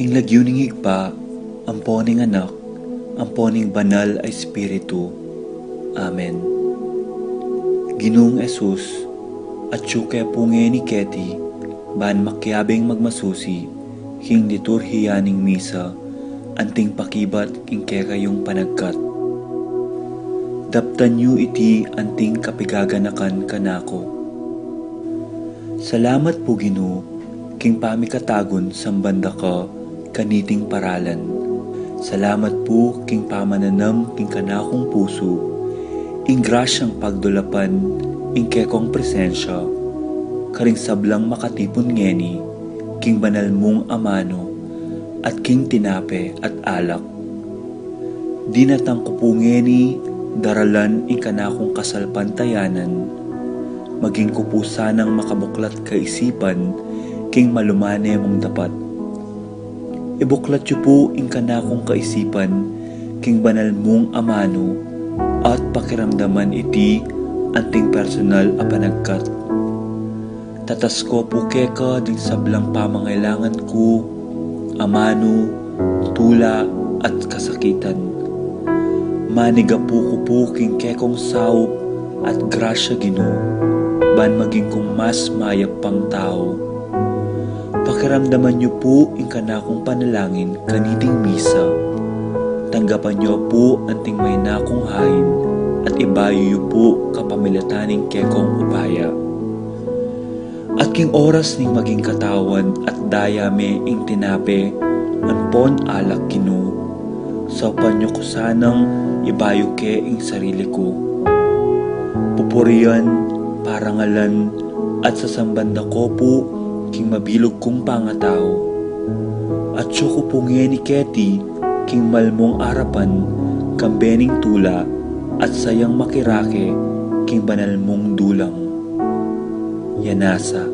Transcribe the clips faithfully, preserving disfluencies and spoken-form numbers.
King lagyu ning Ibpa, ampo ning Anak, ampo ning Banal a Espiritu. Amen. Ginung Jesus, atyu ke pu ngeni keti, ban makiabing magmasusi king liturhiya ning misa, anting pakibat king kekayung panagkat. Daptan yu iti anting kapigaganakan kanaku. Salamat pu, Ginu, king pamikatagun samban da ka kaniting paralan. Salamat pu king pamananam king kanakung pusu ing grasyang pagdulapan ing kekong presensya karing sablang makatipun ngeni king banal mung amanu at king tinape at alak. Dinatang ku pu ngeni daralan ing kanakung kasalpantayanan, maging ku pu sanang makabuklat kaisipan king malumane mung dapat. Ibuklat yu pu ing kanakung kaisipan king banal mung amanu at pakiramdaman iti anting personal a panagkat. Tatas ku pu keka ding sablang pamangailangan ku, amanu, tula, at kasakitan. Manigapu ku pu king kekong saup at grasya, Ginu, ban maging kung mas mayap pang tau. Pakiramdaman yu pu ing kanakung panalangin kaniting misa. Tanggapan yu pu anting maina kung hain at ibayu yu pu kapamilatan ning kekong upaya. At king oras ning maging katawan at daya me ing tinape ampon alak, Ginu, saupan yu ku sanang ibayu ke ing sarili ku. Pupurian, parangalan, at sasamban da ku pu king mabilug kung pangatau. Atyu ku pu ngeni keti king malmung arapan kambe ning tula at sayang makirake king banal mung dulang. Yanasa.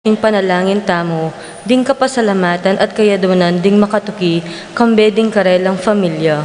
Ing panalangin tamu, ding kapasalamatan at kayadunan ding makatuki, kambe ding karelang familia.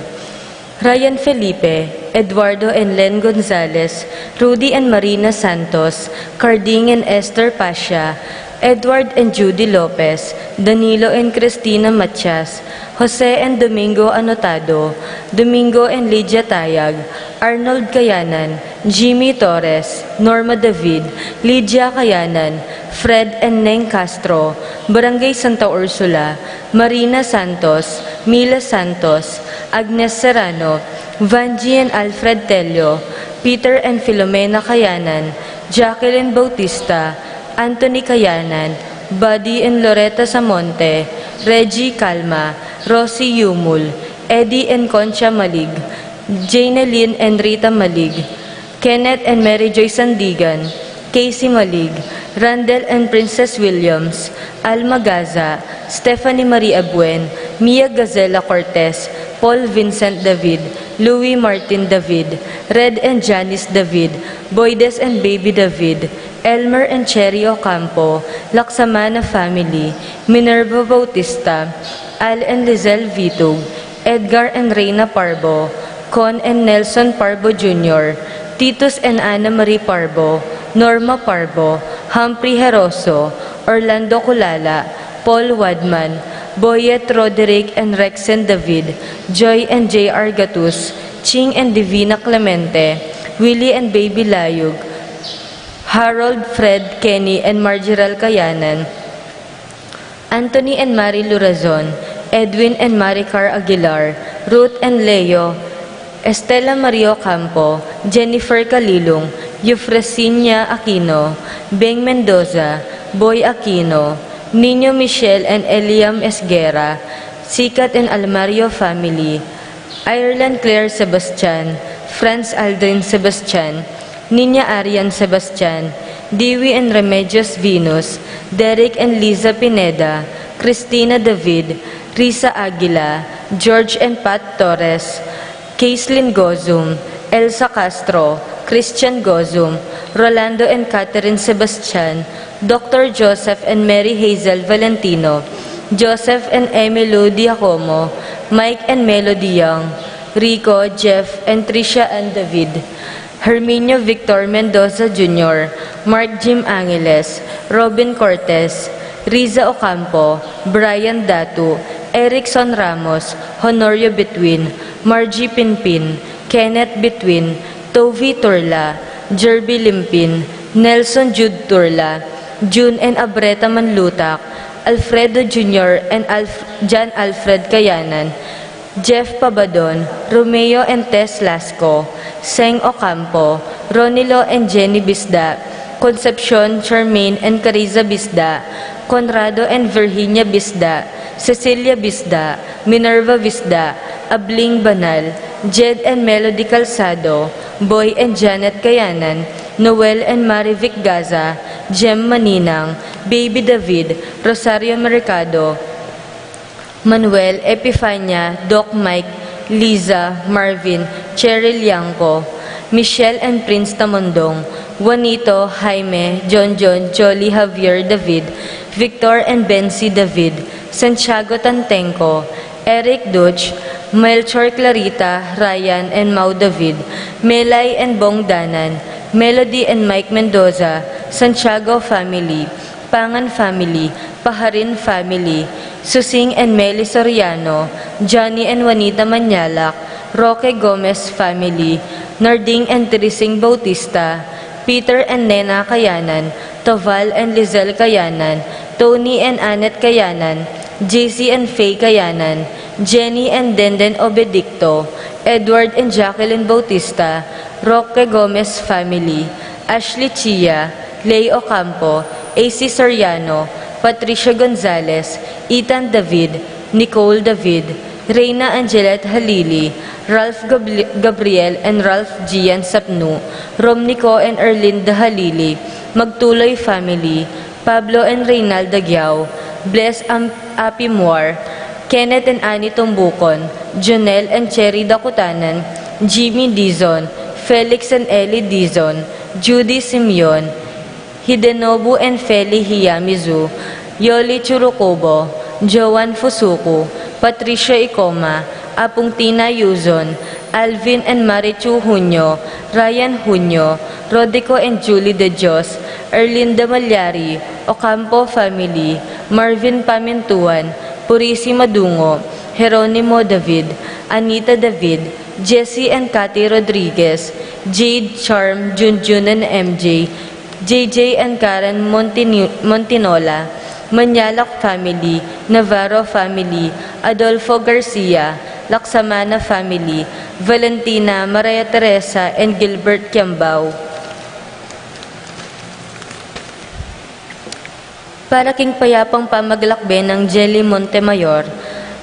Ryan Felipe, Eduardo and Len Gonzalez, Rudy and Marina Santos, Carding and Esther Pasha, Edward and Judy Lopez, Danilo and Cristina Matias, Jose and Domingo Anotado, Domingo and Lydia Tayag, Arnold Kayanan, Jimmy Torres, Norma David, Lydia Kayanan, Fred and Neng Castro, Barangay Santa Ursula, Marina Santos, Mila Santos, Agnes Serrano, Vangie and Alfred Tello, Peter and Filomena Kayanan, Jacqueline Bautista, Anthony Kayanan, Buddy and Loretta Samonte, Reggie Calma, Rosie Yumul, Eddie and Concha Malig, Janeline and Rita Malig, Kenneth and Mary Joy Sandigan, Casey Malig, Randall and Princess Williams, Alma Gaza, Stephanie Marie Abuen, Mia Gazela Cortez, Paul Vincent David, Louis Martin David, Red and Janice David, Boydes and Baby David, Elmer and Cherry Ocampo, Laksamana family, Minerva Bautista, Al and Lizelle Vitug, Edgar and Reina Parbo, Con and Nelson Parbo Junior, Titus and Ana Marie Parbo, Norma Parbo, Humphrey Heroso, Orlando Culala, Paul Wadman, Boyet Roderick and Rexen David, Joy and J R Gatus, Ching and Divina Clemente, Willie and Baby Layug, Harold, Fred, Kenny, and Marjorel Kayanan, Anthony and Mary Lurazon, Edwin and Maricar Aguilar, Ruth and Leo, Estela Marie Ocampo, Jennifer Calilung, Eufrasinia Aquino, Beng Mendoza, Boy Aquino, Nino Michelle and Eliam Esguerra, Sikat and Almario family, Ireland Claire Sebastian, Franz Aldrin Sebastian, Nina Arian Sebastian, Dewey and Remedios Venus, Derek and Liza Pineda, Cristina David, Risa Aguila, George and Pat Torres, Caislin Gozum, Elsa Castro, Christian Gozum, Rolando and Catherine Sebastian, Doctor Joseph and Mary Hazel Valentino, Joseph and Emilou Diacomo, Mike and Melody Young, Rico, Jeff, and Tricia Ann David, Herminio Victor Mendoza Junior, Mark Jim Angeles, Robin Cortez, Riza Ocampo, Brian Datu, Erickson Ramos, Honorio Between, Margie Pinpin, Kenneth Between, Tovi Turla, Jerby Limpin, Nelson Jude Turla, Jun and Abreta Manlutak, Alfredo Junior and Alf-, John Alfred Kayanan, Jeff Pabadon, Romeo and Tess Lasco, Seng Ocampo, Ronilo and Jenny Bisda, Concepcion, Charmaine and Cariza Bisda, Conrado and Virginia Bisda, Cecilia Bisda, Minerva Bisda, Abling Banal, Jed and Melody Calzado, Boy and Janet Kayanan, Noel and Marivic Gaza, Jem Maninang, Baby David, Rosario Mercado, Manuel, Epifania, Doc Mike, Liza, Marvin, Cheryl Yangco, Michelle and Prince Tamondong, Juanito, Jaime, John John, Jolly, Javier, David, Victor and Benzi David, Santiago Tantengco, Eric Duch, Melchor, Clarita, Ryan and Mau David, Melay and Bong Danan, Melody and Mike Mendoza, Santiago family, Pangan family, Paharin family, Susing and Meli Soriano, Johnny and Juanita Manyalak, Roque Gomez family, Narding and Teresing Bautista, Peter and Nena Kayanan, Toval and Lizelle Kayanan, Tony and Annette Kayanan, J C and Faye Kayanan, Jenny and Denden Obedicto, Edward and Jacqueline Bautista, Roque Gomez family, Ashley Chia, Lay Ocampo, A C Soriano, Patricia Gonzalez, Ethan David, Nicole David, Reyna Angelet Halili, Ralph Gabli-, Gabriel and Ralph Gian Sapnu, Romnico and Erlinda Halili, Magtuloy family, Pablo and Reynalda Giao, Bless Am-, Api Muar, Kenneth and Annie Tumbucon, Jonel and Cherry Dakutanan, Jimmy Dizon, Felix and Ellie Dizon, Judy Simeon, Hidenobu and Feli Hiyamizu, Yoli Churukubo, Joan Fusuku, Patricia Icoma, Apung Tina Yuzon, Alvin and Marichu Junio, Ryan Junio, Rodico and Julie De Dios, Erlinda Malyari, Ocampo family, Marvin Pamintuan, Purisima Dungo, Jeronimo David, Anita David, Jesse and Cathy Rodriguez, Jade, Charm, Junjun and M J, J J and Karen Montini-, Montinola, Manyalak family, Navarro family, Adolfo Garcia, Laksamana family, Valentina, Maria Teresa, and Gilbert Kiambao. Para king payapang pamaglakbe nang Jelly Montemayor,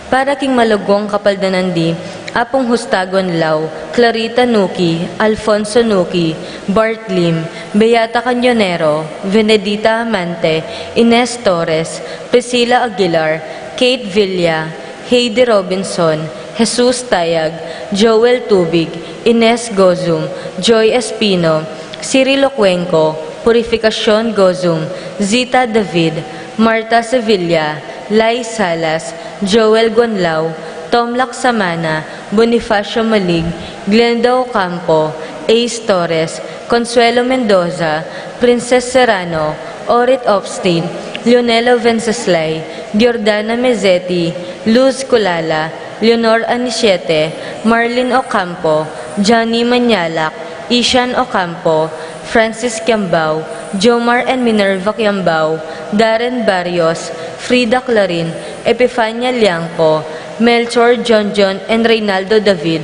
para king malugwang kapaldanan di Apung Husta Gonlao, Clarita Nuki, Alfonso Nuki, Bart Lim, Beata Cañonero, Venedita Amante, Ines Torres, Priscilla Aguilar, Kate Villa, Heidi Robinson, Jesus Tayag, Joel Tubig, Ines Gozum, Joy Espino, Cirilo Cuenco, Purificacion Gozum, Zita David, Marta Sevilla, Lai Salas, Joel Gonlao, Tom Laksamana, Bonifacio Malig, Glenda Ocampo, Ace Torres, Consuelo Mendoza, Princess Serrano, Orit Opstein, Leonela Venceslay, Giordana Mezzetti, Luz Culala, Leonor Anisiete, Marlin Ocampo, Johnny Manyalak, Ishan Ocampo, Francis Kiambao, Jomar and Minerva Kiambao, Darren Barrios, Frida Clarin, Epifania Liangco, Melchor John John and Reynaldo David,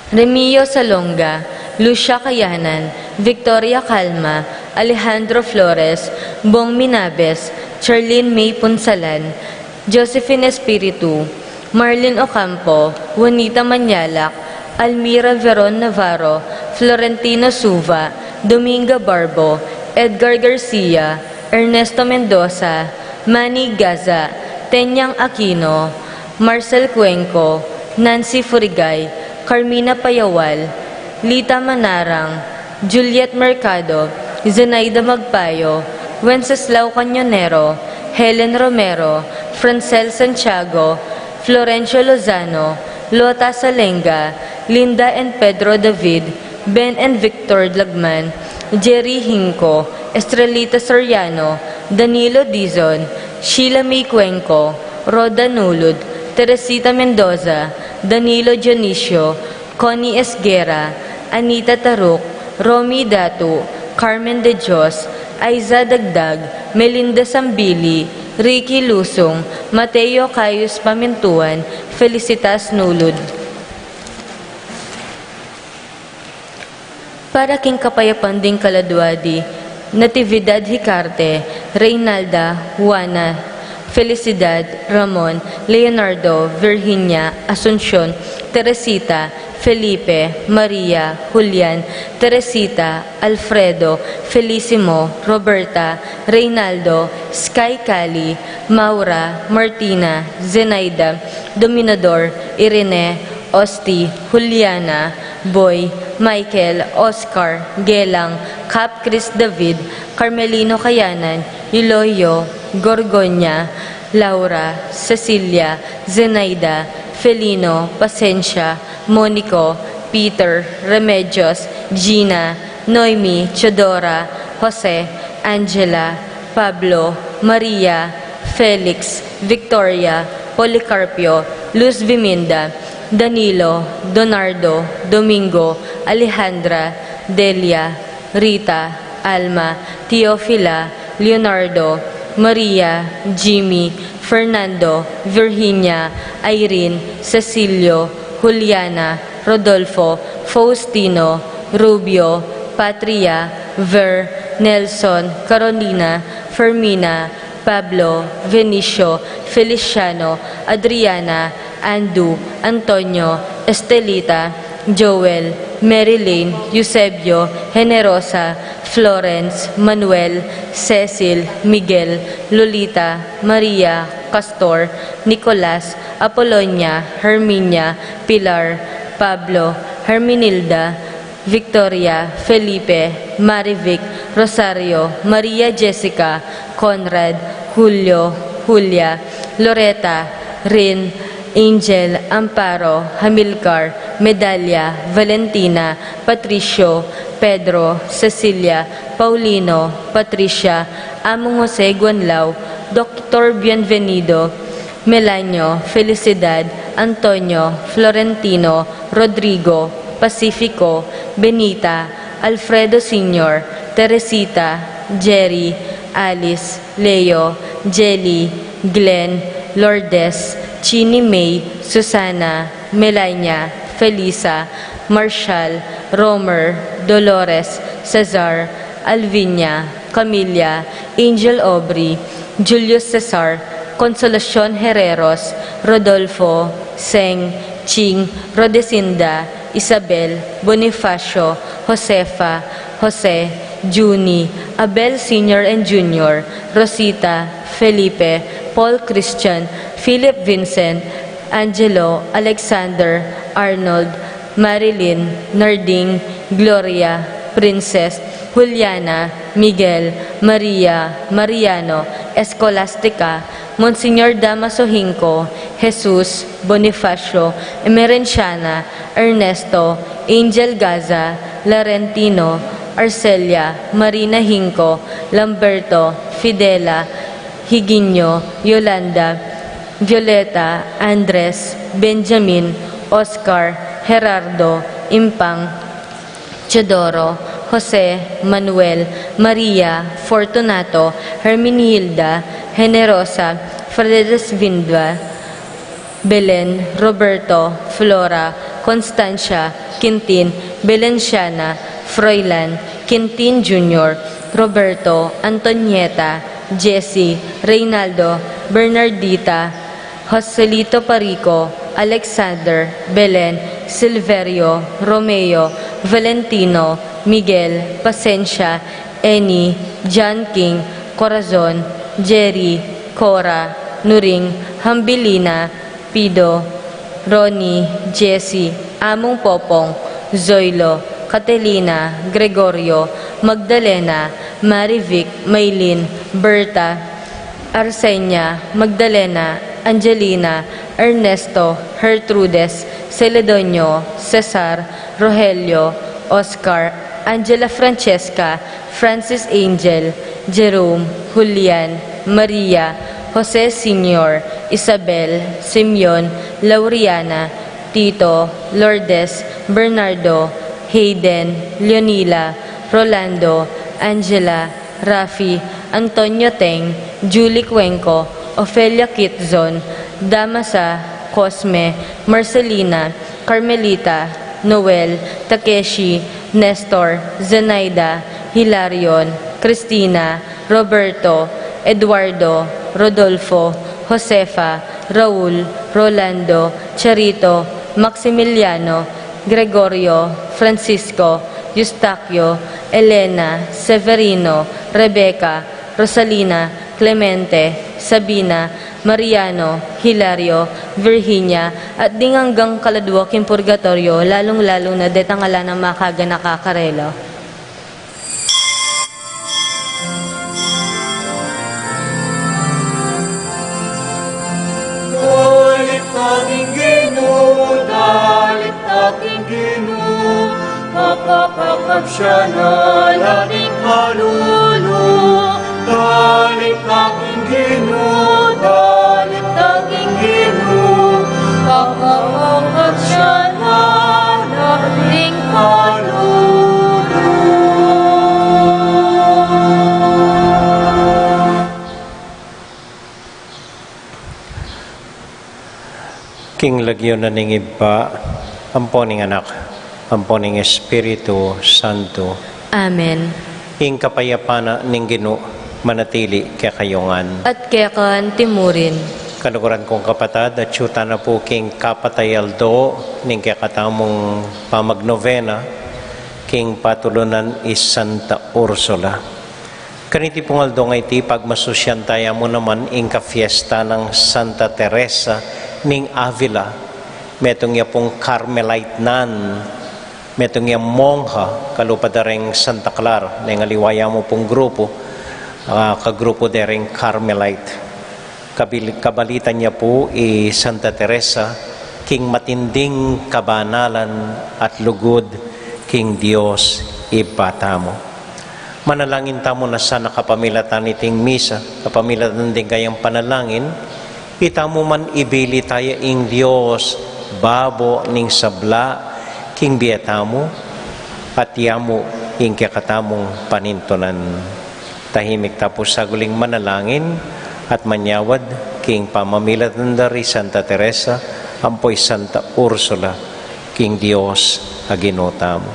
Remio Salonga, Lucia Kayanan, Victoria Calma, Alejandro Flores, Bong Minabes, Charlene May Punsalan, Josephine Espiritu, Marlin Ocampo, Juanita Manyalak, Almira Veron Navarro, Florentino Suva, Dominga Barbo, Edgar Garcia, Ernesto Mendoza, Manny Gaza, Tenyang Aquino, Marcel Cuenco, Nancy Furigay, Carmina Payawal, Lita Manarang, Juliet Mercado, Zenaida Magpayo, Wenceslao Cañonero, Helen Romero, Francel Santiago, Florencio Lozano, Lota Salenga, Linda and Pedro David, Ben and Victor Lagman, Jerry Hinco, Estrelita Soriano, Danilo Dizon, Sheila May Cuenco, Rhoda Nulud, Teresita Mendoza, Danilo Dionisio, Connie Esguerra, Anita Taruc, Romy Datu, Carmen De Dios, Aiza Dagdag, Melinda Sambili, Ricky Lusung, Mateo Caius Pamintuan, Felicitas Nulud. Para king kapayapan ding kaladua di Natividad Hicarte, Reynalda, Juana, Felicidad, Ramon, Leonardo, Virginia, Asuncion, Teresita, Felipe, Maria, Julian, Teresita, Alfredo, Felicimo, Roberta, Reynaldo, Sky Cali, Maura, Martina, Zenaida, Dominador, Irene, Osti, Juliana, Boy, Michael, Oscar, Gelang, Cap Chris David, Carmelino Kayanan, Iloyo, Gorgonia, Laura, Cecilia, Zenaida, Felino, Pasensia, Monico, Peter, Remedios, Gina, Noemi, Teodora, Jose, Angela, Pablo, Maria, Felix, Victoria, Policarpio, Luz Biminda, Danilo, Donardo, Domingo, Alejandra, Delia, Rita, Alma, Teofila, Leonardo, Maria, Jimmy, Fernando, Virginia, Irene, Cecilio, Juliana, Rodolfo, Faustino, Rubio, Patria, Ver, Nelson, Carolina, Fermina, Pablo, Venicio, Feliciano, Adriana, Andu, Antonio, Estelita, Joel, Marilyn, Eusebio, Generosa, Florence, Manuel, Cecil, Miguel, Lolita, Maria, Castor, Nicolas, Apolonia, Herminia, Pilar, Pablo, Herminilda, Victoria, Felipe, Marivic, Rosario, Maria Jessica, Conrad, Julio, Julia, Loreta, Rin, Angel, Amparo, Hamilcar, Medalia, Valentina, Patricio, Pedro, Cecilia, Paulino, Patricia, Among Jose Guanlao, Doktor Bienvenido, Melanio, Felicidad, Antonio, Florentino, Rodrigo, Pacifico, Benita, Alfredo Senior, Teresita, Jerry, Alice, Leo, Jelly, Glenn, Lourdes, Chini May, Susana, Melania, Felisa, Marshall, Romer, Dolores, Cesar, Alvinia, Camilla, Angel Aubrey, Julius Cesar, Consolacion Herreros, Rodolfo, Seng, Ching, Rodesinda, Isabel, Bonifacio, Josefa, Jose, Junie, Abel Senior and Junior, Rosita, Felipe, Paul Christian, Philip Vincent, Angelo, Alexander, Arnold, Marilyn, Narding, Gloria, Princess, Juliana, Miguel, Maria, Mariano, Escolastica, Monsignor Damaso Hinco, Jesus, Bonifacio, Emerenciana, Ernesto, Angel Gaza, Laurentino, Arcelia, Marina Hinco, Lamberto, Fidela, Higinio, Yolanda, Violeta, Andres, Benjamin, Oscar, Gerardo, Impang, Teodoro, Jose, Manuel, Maria, Fortunato, Herminilda, Generosa, Fredesvinda, Belen, Roberto, Flora, Constancia, Quintin, Belenciana, Froilan, Quintin Junior, Roberto, Antonieta, Jesse, Reynaldo, Bernardita, Joselito Parico, Alexander, Belen, Silverio, Romeo, Valentino, Miguel, Pasensia, Eni, John King, Corazon, Jerry, Cora, Nuring, Hambilina, Pido, Ronnie, Jesse, Among Popong, Zoilo, Catelina, Gregorio, Magdalena, Marivic, Maylin, Berta, Arsenia, Magdalena, Angelina, Ernesto, Gertrudes, Celedonio, Cesar, Rogelio, Oscar, Angela Francesca, Francis Angel, Jerome, Julian, Maria, Jose Senior, Isabel, Simeon, Lauriana, Tito, Lourdes, Bernardo, Hayden, Leonila, Rolando, Angela, Rafi, Antonio Teng, Julie Cuenco, Ofelia Kitzon, Damasa, Cosme, Marcelina, Carmelita, Noel, Takeshi, Nestor, Zenaida, Hilarion, Cristina, Roberto, Eduardo, Rodolfo, Josefa, Raul, Rolando, Charito, Maximiliano, Gregorio, Francisco, Eustaquio, Elena, Severino, Rebecca, Rosalina, Clemente, Sabina, Mariano, Hilario, Virginia, at ding anggang kaladua king purgatoryo, lalung-lalu na detang ala nang makaganaka karela. Dalit tang ing Ginu, dalit tang ing Ginu, kapakapag siya na la ding kalulu. Dalit tang ing Ginu, dalit tang ing Ginu, kapakapag siya na la ding kalulu. King lagyu na ning Ibpa, ampo ning Anak, ampo ning Espiritu Santo. Amen. Ing kapayapan na ning Ginu manatili kekayu ngan. At keka antimurin. Kaluguran kung kapatad, atiu tana pu king kapatay aldo ning kekatamung pamagnovena king patulunan i Santa Ursula. Kaniti pung aldo ngeni, pagmasusyan taya mu naman ing kafiesta nang Santa Teresa ning Avila, metung ya pung Carmelite nun, metung ya mongha, kalupa da reng Santa Clara, neng aliwa ya mu pung grupu, ah, kagrupu de reng Carmelite. Kabil-, kabalitan ya pu i Santa Teresa king matinding kabanalan at lugud king Dios Ibpa tamu. Manalangin tamu na sana kapamilatan niting misa, kapamilatan ding kayang panalangin, itamu man ibilitaya ing Dios, babo ning sabla, king bie tamu, at yamu ing kekatamung panintunan. Tahimik tapu saguling manalangin at manyawad king pamamilatan da ri Santa Teresa ampo i Santa Ursula king Dios a Ginu tamu.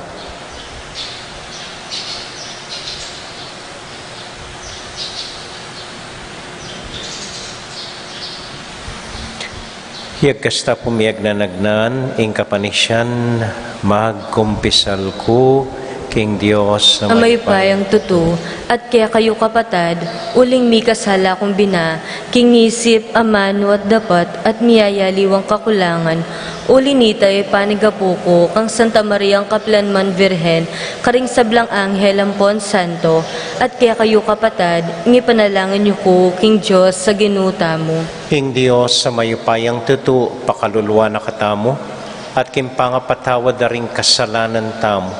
Iyagkas tapu miyagnanagnan ing kapanisian, magkumpisal ku king Dios a mayupayang tutu, at kekayu kapatad, uling mikasala kung bina, king isip, amanu at dapat, at miyayaliwang kakulangan, uli nita ipanigapu ku kang Santa Mariang Kaplanman Virgen, karing sablang anghel ampon santo, at kekayu kapatad, ngipanalangin yu ku king Dios a Ginu tamu. Ing Dios a mayupayang tutu, pakaluluan na katamu, at king pangapatawad da ring kasalanan tamu,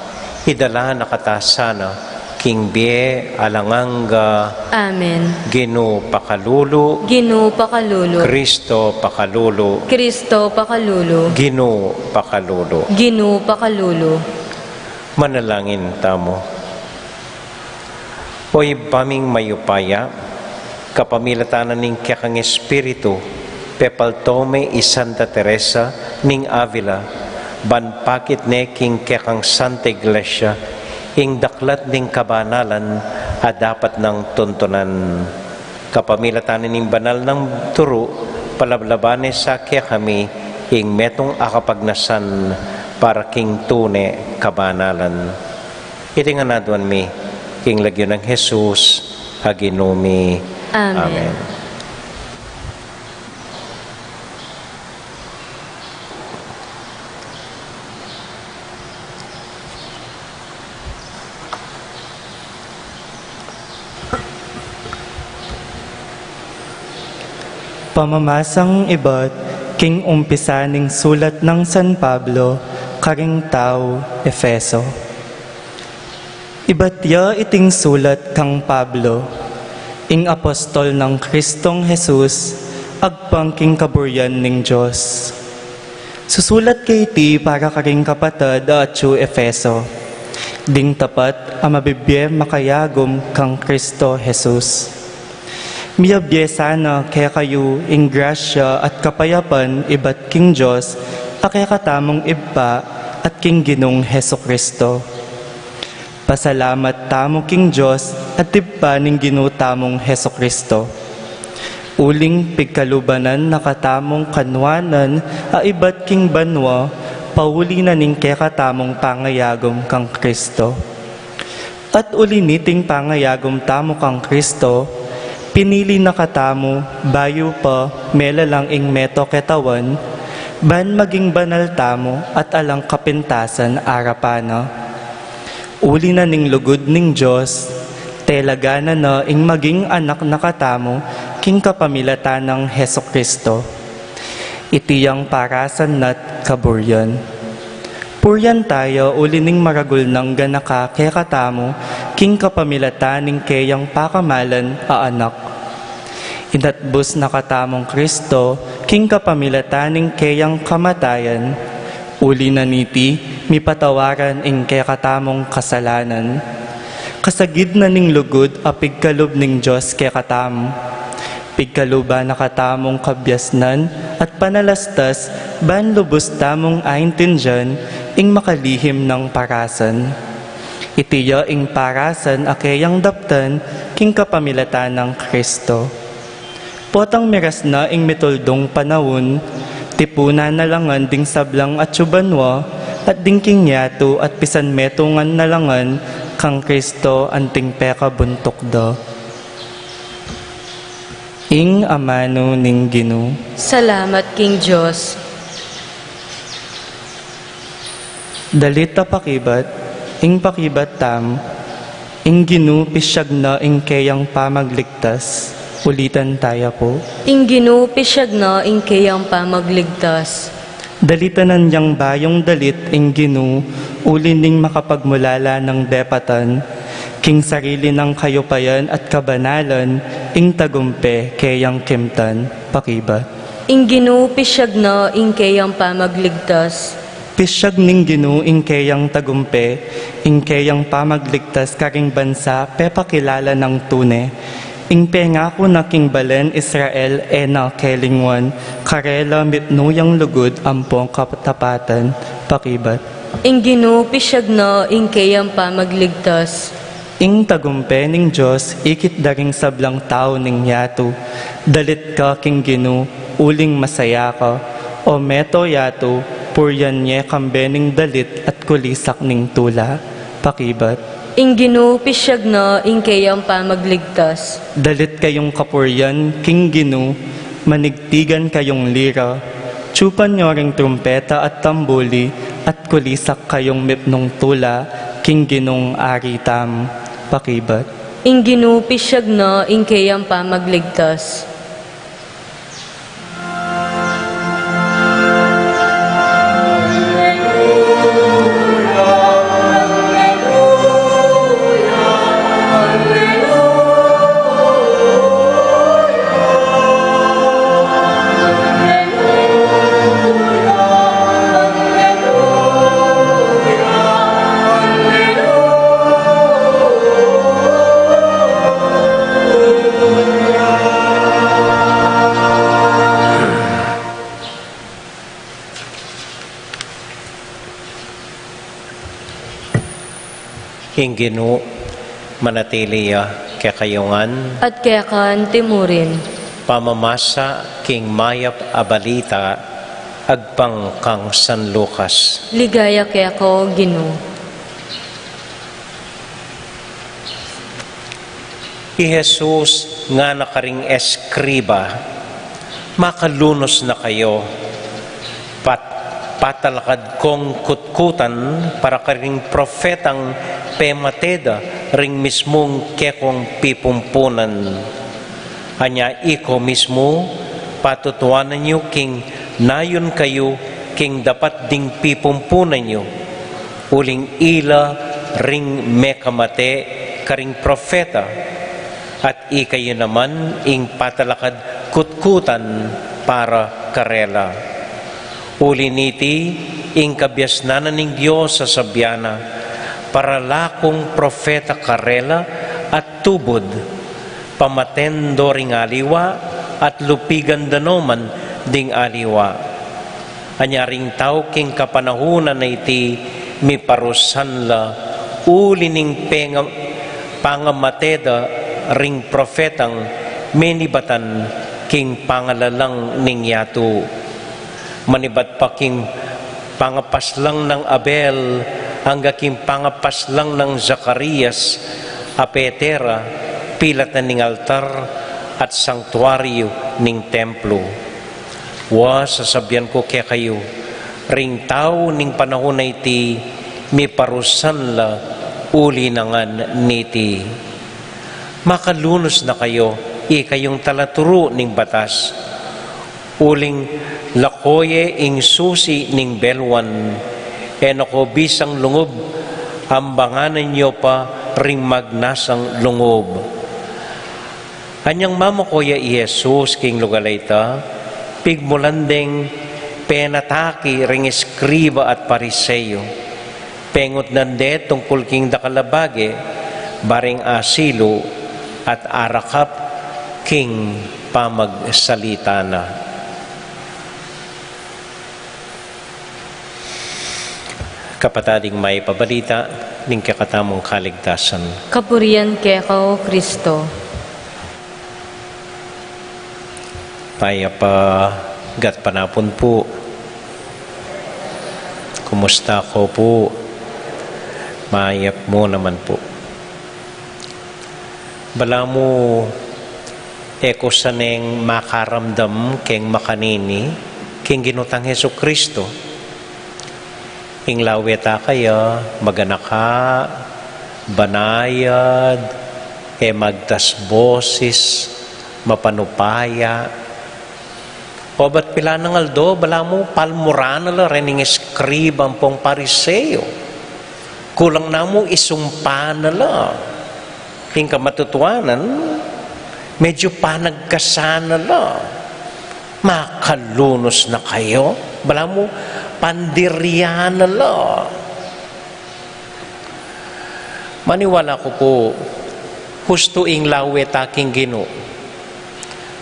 idala na kata sana king bie alang angga. Amen. Ginu pakalulu. Ginu pakalulu. Kristo pakalulu. Kristo pakalulu. Ginu pakalulu. Ginu pakalulu. Manalangin tamu. O Ibpa ming mayupaya, kapamilatan na ning kekang Espiritu, pepalto me i Santa Teresa ning Avila, ban pakit ne king kekang Santa Iglesia, ing daklat ning kabanalan a dapat nang tuntunan. Kapamilatan na ning banal nang turu, palablaban ne sa kekami ing metung a kapagnasan para king tune kabanalan. Iti ngan aduan mi, king lagyu nang Jesus a Ginu mi. Amen. Amen. Pamamasang ibat king umpisa ning sulat nang San Pablo karing tau Efeso. Ibat ya iting sulat kang Pablo, ing apostol nang Kristong Jesus, agpang king kaburian ning Dios. Susulat ke iti para karing kapatad a atyu Efeso, ding tapat a mabibie makayagum kang Kristo Jesus. Miyabie sana kekayu ing grasya at kapayapan ibat king Dios a kekatamung Ibpa at king Ginung Jesucristo. Pasalamat tamu king Dios at Ibpa ning Ginu tamung Jesucristo. Uling pigkalubanan na katamung kanuanan a ibat king banua, pauli na ning kekatamung pangayagum kang Kristo. At uli niting pangayagum tamu kang Kristo, pinili na katamu bayu pa melalang ing meto ketawan, ban maging banal tamu at alang kapintasan arapan na. Uli na ning lugud ning Dios, telaganan na ing maging anak na katamu king kapamilatan nang Jesucristo. Iti yang parasan na't kaburian. Purian taya uli ning maragul nang ganaka kekatamu king kapamilatan ning keyang pakamalan a Anak. Inatbus na katamung Kristo king kapamilatan ning keyang kamatayan, uli na niti mipatawaran ing kekatamung kasalanan. Kasagid na ning lugud a pigkalub ning Dios kekatamu. Pigkaluban na katamung kabiasnan at panalastas ban lubus tamung aintindian ing makalihim nang parasan. Iti ya ing parasan a keyang daptan king kapamilatan nang Kristo. Potang miras na ing mituldung panaun, tipunan na la ngan ding sablang atyu banua at ding king yatu at pisan metungan na la ngan kang Kristo anting pekabuntuk da. Ing amanu ning Ginu. Salamat king Dios. Dalit a pakibat, ing pakibat tamu, ing Ginu pisiag na ing keyang pamagligtas. Ulitan taya pu. Ing Ginu pisiag na ing keyang pamagligtas. Dalitanan yang bayung dalit ing Ginu, uli ning makapagmulala nang depatan, king sarili nang kayupayan at kabanalan, ing tagumpe keyang kimtan, pakibat. Ing Ginu, pisyag na ing keyang pamagligtas. Pisyag ning Ginu ing keyang tagumpe, ing keyang pamagligtas karing bansa pepakilala nang tune. Ing pengaku na king balen Israel e na kelingwan, karela mipnu yang lugud ampong katapatan, pakibat. Ing Ginu, pisyag na ing keyang pamagligtas. Ing tagumpe ning Dios ikit da ring sablang tau ning yatu. Dalit ka king Ginu, uling masaya ka. O meto yatu, purian ye kambe ning dalit at kulisak ning tula, pakibat. Ing Ginu, pisyag na ing keyang pamagligtas. Dalit kayung kapurian king Ginu, manigtigan kayung lira. Tsupan yo ring trumpeta at tambuli, at kulisak kayung mipnung tula king Ginung Ari tamu, pakibat. Ing Ginu, pisyag na ing keyang pamagligtas. Ing Ginu manatili ya kekayu ngan. At keka antimurin. Pamamasa king mayap a balita agpang kang San Lucas. Ligaya keka, O Ginu. I Jesus ngana karing eskriba, "Makalunus na kayu, pat-, patalakad kong kutkutan para karing propetang pemate da ring mismung kekong pipumpunan. Anya iko mismu, patutuanan yu king nayun kayu king dapat ding pipumpunan yu, uling ila ring mekamate karing propeta, at ikayu naman ing patalakad kutkutan para karela. Uli niti, ing kabiasnan na ning Dios sasabian na, para la kung propeta karela at tubud, pamaten do ring aliwa, at lupigan da no man ding aliwa." Anya ring tau king kapanahunan a iti miparusan la, uli ning penga-, pangamate da ring propetang menibatan king pangalalang ning yatu. Manibat pa king pangapaslang nang Abel, angga king pangapaslang nang Zacarias, a pete ra pilatan ning altar at sangtuaryu ning templo. Wa, sasabian ku kekayu, ring tau ning panaun a iti, miparusan la uli na ngan niti. Makalunus na kayu, ikayung talaturu ning batas. Uling lako ye ing susi ning beluan, e na ko bisang lungub, ambanganan yo pa ring magnasang lungub. Anyang mamako ya i Jesus king lugal a ita, pigmulan deng penatake ring eskriba at Pariseo. Pengutnan de tungkul king dakal a bage, bareng asilu at arakap king pamagsalita na. Kapatad, ing mayap a balita ning kekatamung kaligtasan. Kapurian keka, O Kristo. Mayap a gatpanapun pu. Kumusta ko pu? Mayap mu naman pu. Balamu e ko saneng makaramdam keng makanini king Ginu tang Jesucristo. Ing lawe ta kaya, maganaka, banayad, e magtas bosis, mapanupaya. Obat pila nang aldo, balamu palmuran na la rening eskriba ampong Pariseo. Kulang na mu isumpa na la. Ing kamatutuanan, medyo panagkasan na la. Makalunus na kayu, balamu pandiryan na la. Maniwala ku pu, hustu ing lawe ta king Ginu.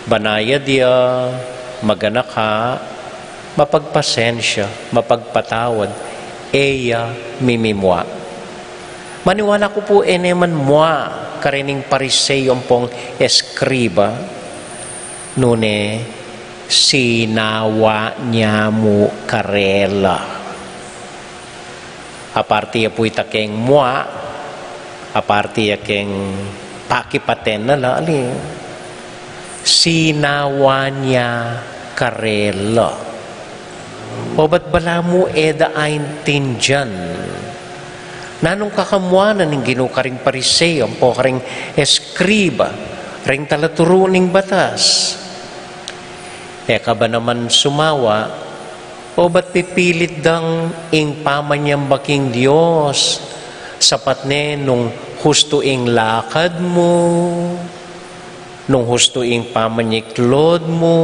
Banayad ya, maganaka, mapagpasensya, mapagpatawad, e ya mimimua. Maniwala ku pu, e ne man mua karening Pariseo ampong eskriba, nune sinawa ne mu karela. Aparti ya pu ita keng mua, aparti ya keng pakipaten na la, ali, sinawa ne karela. Obat balamu e da aintindian nanung kakamuanan ning Ginu karing Pariseo ampo karing eskriba, ring talaturu ning batas. E ka ba naman sumawa, obat pipilit dang ing pamanyamba king Dios, sapat ne nung hustu ing lakad mu, nung hustu ing pamanyiklod mu,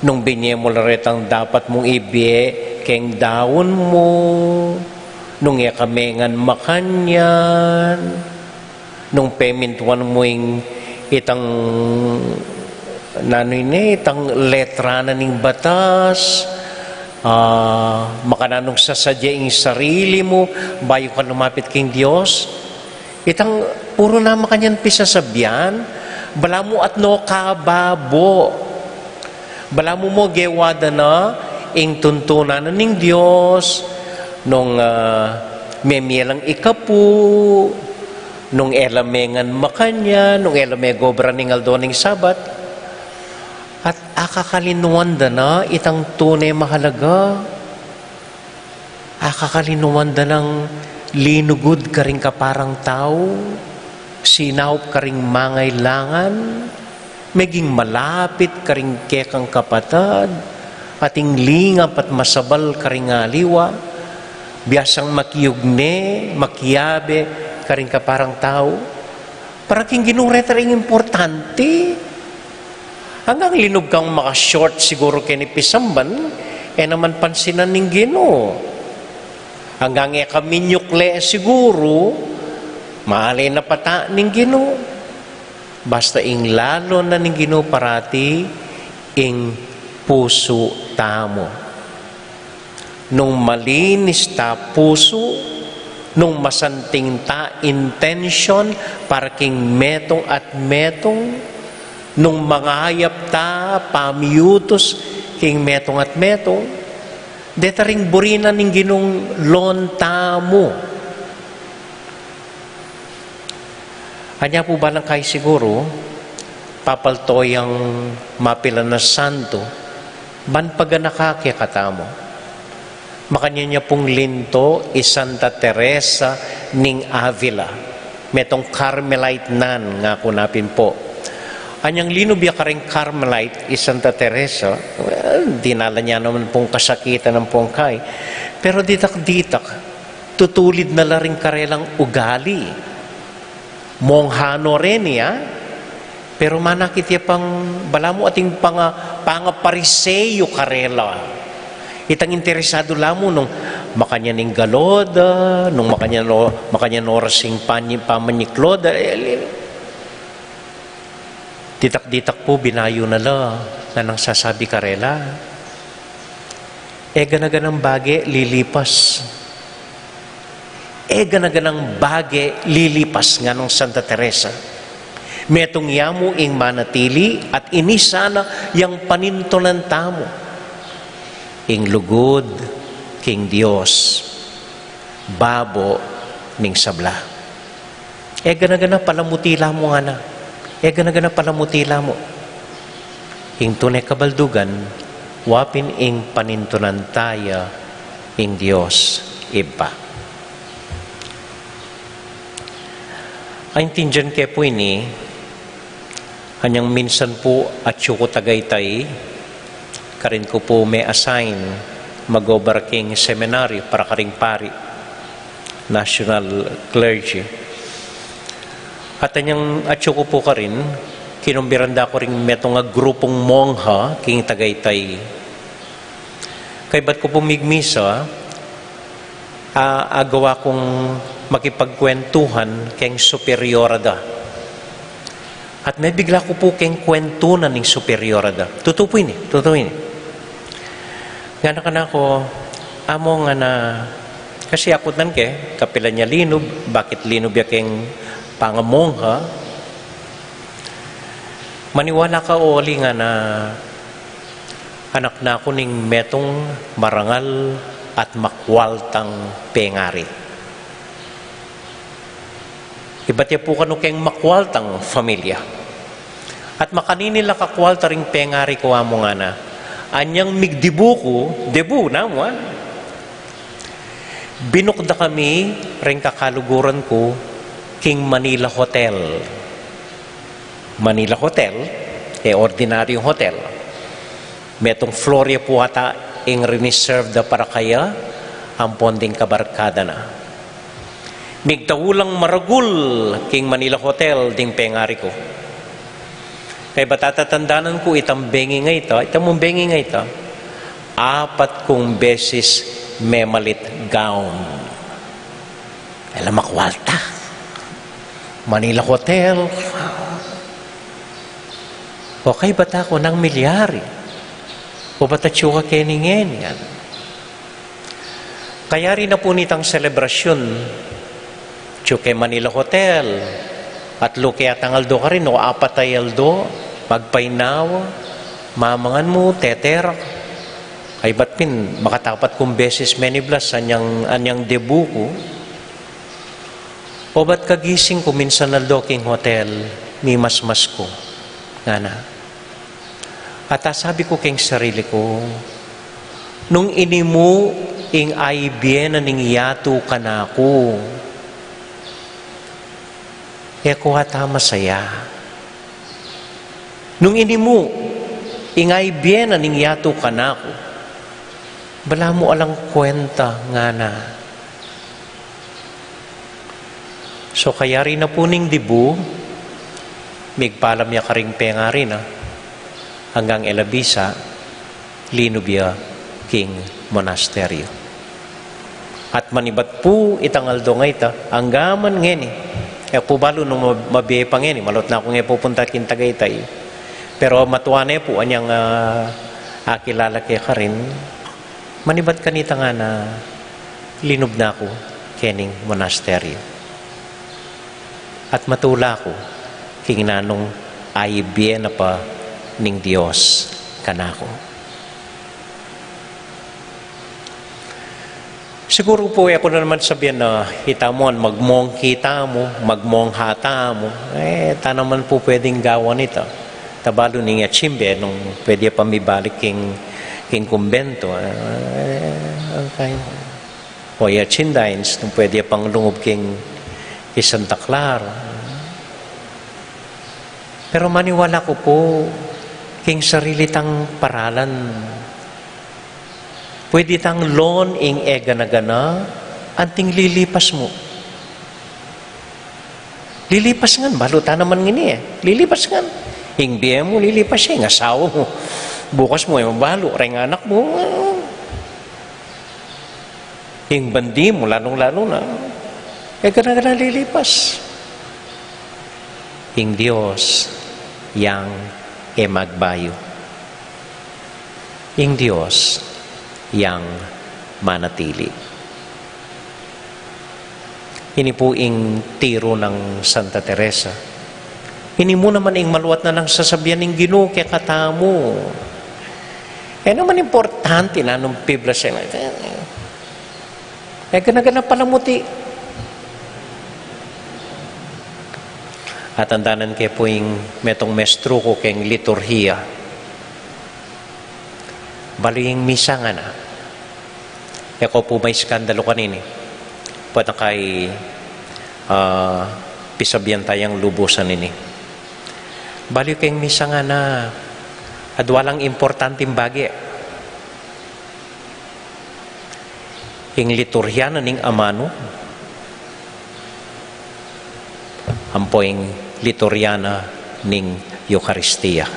nung binye mu la retang dapat mung ibie keng daun mu, nung e ka mengan makanyan, nung pemintuan mu ing itang, nanu ini, itang letra na ning batas, ah, makananung sasadya ing sarili mu, bayu ka lumapit king Dios. Itang puru na makanyan pisasabian, balamu atno ka babo. Balamu mu gewa da na ing tuntunan na ning Dios, nung, ah, memie lang ikapu, nung e la mengan makanyan, nung e la megobra ning aldo ning Sabat. At akakalinuan da na itang tune mahalaga. Akakalinuan da nang linugud karing kaparang tau, sinaup karing mangailangan, meging malapit karing kekang kapatad, ating lingap at masabal karing aliwa, biasang makiugne, makiabe karing kaparang tau. Para king Ginu reta ring importante. Anggang linub kang maka-short siguru keni pisamban, e naman pansinan ning Ginu. Anggang e ka minyukle siguru, male na pata ning Ginu. Basta ing lalo na ning Ginu parati, ing pusu tamu. Nung malinis ta pusu, nung masanting ta intensyon para king metung at metung, nung mangayap ta pamiutus king metung at metung, deta ring buri na ning Ginung loan tamu. Anya pu balang kai siguru, papalto yang mapilan a santo, ban paganaka kekatamu. Makanyan ya pung linto i Santa Teresa ning Avila, metung Carmelite nan, ngaku na pin pu. Anyang linub ya karing Carmelite i Santa Teresa, well, dinalan ya naman pung kasakitan ampong kai. Pero ditak-ditak, tutulid na la ring karelang ugali. Mongha no reni, a? Pero manakit ya pang balamu ating panga-, panga-Pariseo karela. Itang interesadu la mu nung makanyan ing galoda, nung makanyan o-, makanyan oras ing panyi-, pamanyiklod, e, e, ditak-ditak pu binayu na la, nanung sasabi karela. E gana-ganang bage lilipas. E gana-ganang bage lilipas, nganung Santa Teresa. Metung ya mu ing manatili at ini sana yang panintunan tamu. Ing lugud king Dios, babo ning sabla. E gana-gana palamuti la mu ngana. E gana-gana palamuti la mu. Ing tune kabaldugan, wa pin ing panintunan ta ya ing Dios Ibpa. Aintindian ke pu ini, anyang minsan pu atyu ku tagaytay, Karin ku pu me-assign mag-obra king seminaryo para karing pari, national clergy. At anyang atyu ku pu karin, kinumbiran da ku ring metung a grupung mongha king Tagaytay. Kaybat ku pu migmisa, a, agawa kung makipagkwentuhan keng superiora da. At mebigla ku pu keng kwentunan ning superiora da. Tutu pu ini, tutu ini. Ngana kanaku, "Amo," ngana, "kasi akutnan ke, kapilan ya linub, bakit linub ya keng pangamongha? Maniwala ka o ali," ngana, "anak na ku ning metung marangal at makwaltang pengari. Ibat ya pu kanu keng makwaltang familia. At makanini la kakwalta ring pengari ku, Amo," ngana, "anyang migdibu ku," debu namu, a, "binuk da kami ring kakaluguran ku king Manila Hotel." Manila Hotel, e ordinaryung hotel. Metung floor ya pu ata ing riniserve da para kaya ampon ding kabarkada na. Migtau lang maragul king Manila Hotel ding pengari ku. Kaybat atatandanan ku itang bengi a ita, ita mung bengi a ita, apat kung beses memalit gown. E la makwalta. Manila Hotel. O kaybat aku, nanu ing milyari? O ba't atyu ka keni ngeni, ngana. Kayari na pu nitang selebrasyun, atyu ke Manila Hotel, atlu ke atang aldo karin o apat a aldo, magpainawa, mamangan mu, teterak. Kaybat pin, makatapat kung beses meniblas anyang, anyang debu ku. O ba't kagising ku minsan aldo king hotel, mimasmas ku, ngana. At asabi ku king sarili ku, "Nung ini mu ing ibie na ning yatu kanaku, e ku ata masaya. Nung ini mu ing ibie na ning yatu kanaku, balamu alang kwenta," ngana. So, kayari na pu ning dibu, migpalam ya karing pengari na, anggang e la bisa, linub ya king monasteryo. At manibat pu itang aldo a ita, anggaman ngeni, e ku pu balu nung ma-, mabie pa ngeni, maluat na kung e pupunta king Tagaytay. Pero matua ne pu anyang, a, akilala ke karin, manibat kanita, ngana, linub na ku kening monasteryo. At matula ku king nanung ibie na pa ning Dios kanaku. Siguru pu, e ku na naman sabian na itamu, magmongki tamu, magmongha tamu, e, ta naman pu pwedeng gawan ita. Ta balu ning achimbe, nung pwede pa mibalik king, king kumbento, e, okay. O ya Chindains, nung pwede pang lungub king, king Santa Clara. Pero maniwala ku pu, king sarili tang paralan, pwede tang lon ing e gana-gana, anting lilipas mu. Lilipas ngan, balu ta naman ngeni e. Lilipas ngan. Ing bie mu, lilipas ya, ing asawa mu. Bukas mu, e mu balu, reng anak mu. Ing bandi mu, lalung-lalu na. E gana-gana lilipas. Ing Dios, yang e magbayu. Ing Dios, yang manatili. Ini pu ing tiru nang Santa Teresa. Ini mu naman ing maluat na nang sasabian ning Ginu kekatamu. E naman importante nanung piblas e. E gana-gana palamuti. Atandanan ke pu ing metung mestru ku keng liturhia. Balu ing misa, ngana. E ku pu maiskandalu kanini. Pota kay, a, pisabian tayang lubusan ini. Balu keng misa, ngana, adwa lang importanteng bage. Ing liturhia na ning amanu, ampo ing liturhia na ning Eukaristia.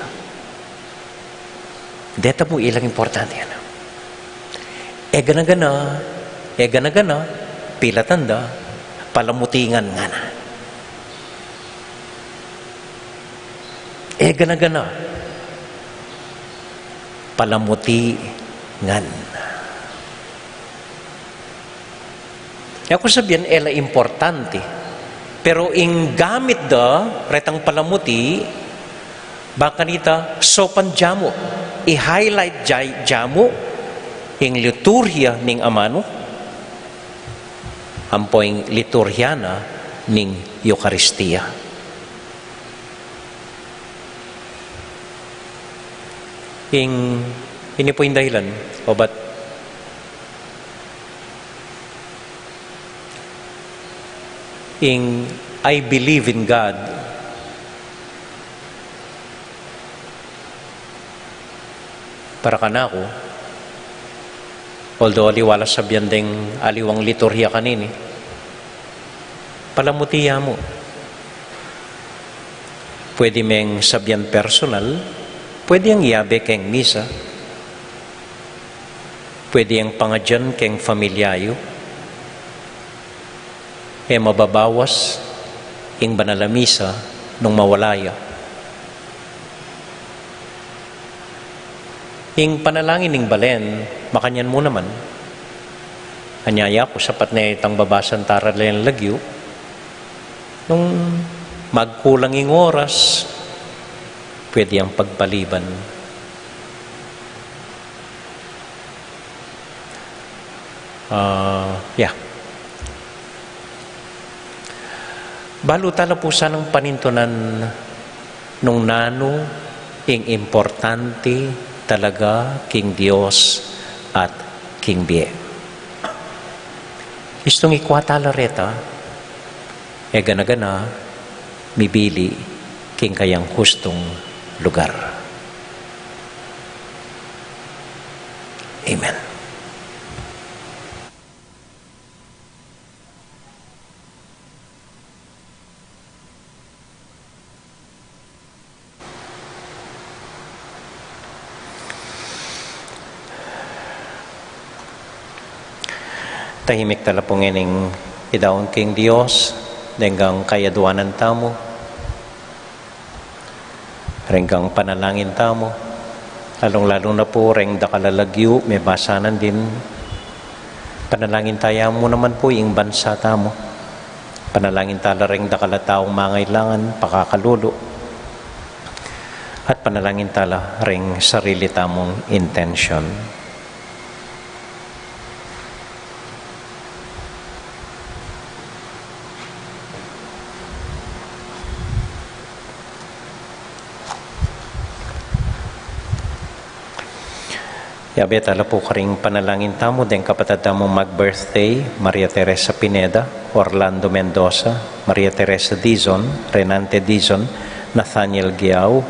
Deta pu ilang importante yan. E gana-gana, e gana-gana, pilatan da, palamuti ngan ngana. E gana-gana, palamuti ngan. E ku sabian e la importante, pero ing gamit da retang palamuti, bang kanita saupan da mu, i-highlight ja-, ja mu ing liturhia ning amanu, ampo ing liturhia na ning Eukaristia. Ing, ini pu ing dahilan, obat ing "I believe in God," para kanaku, although aliwa la sabian deng aliwang liturhia kanini, palamuti ya mu. Pwede meng sabian personal, pwede yang yabe keng misa, pwede yang pangadyan keng familia yu. E mababawas ing banal a misa nung mawala ya. Ing panalangin ning balen, makanyan mu naman. Anyaya ku, sapat ne itang babasa tang aral ning lagyu. Nung magkulang ing oras, pwede yang pagpaliban. Ah, ya. Balu tala pu sanang panintunan nung nanu ing importante talaga king Dios at king bie. Istung ikwa tala reta, e gana-gana mibili king kayang hustung lugar. Amen. Tahimik tala pu ngening idaun king Dios, deng kayaduanan tamu, reng panalangin tamu, lalung-lalu na pu reng dakal a lagyu, mebasa nandin, panalangin taya mu naman pu ing bansa tamu. Panalangin tala reng dakal a taung mangailangan, pakakalulu. At panalangin tala reng sarili tamung intensyon. Yabe tala pu karing panalangin tamu deng kapatad tamu mag-birthday, Maria Teresa Pineda, Orlando Mendoza, Maria Teresa Dizon, Renante Dizon, Nathaniel Giao,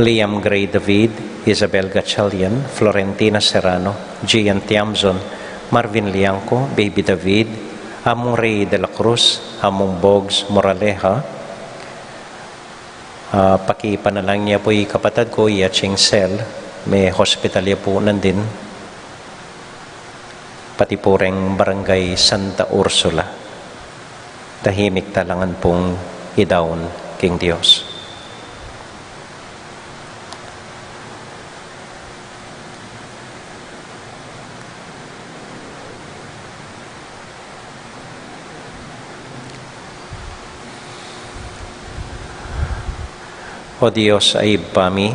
Liam Gray David, Isabel Gatchalian, Florentina Serrano, Gian Tiamzon, Marvin Lianco, Baby David, Among Rey de la Cruz, Among Bogs Moraleja, Ah, pakipanalangin ya pu i kapatad ku, i Aching Sel, me-hospital ya pu nandin. Pati pu reng Barangay Santa Ursula. Tahimik tala ngan pung idaun king Dios. O Dios a Ibpa mi,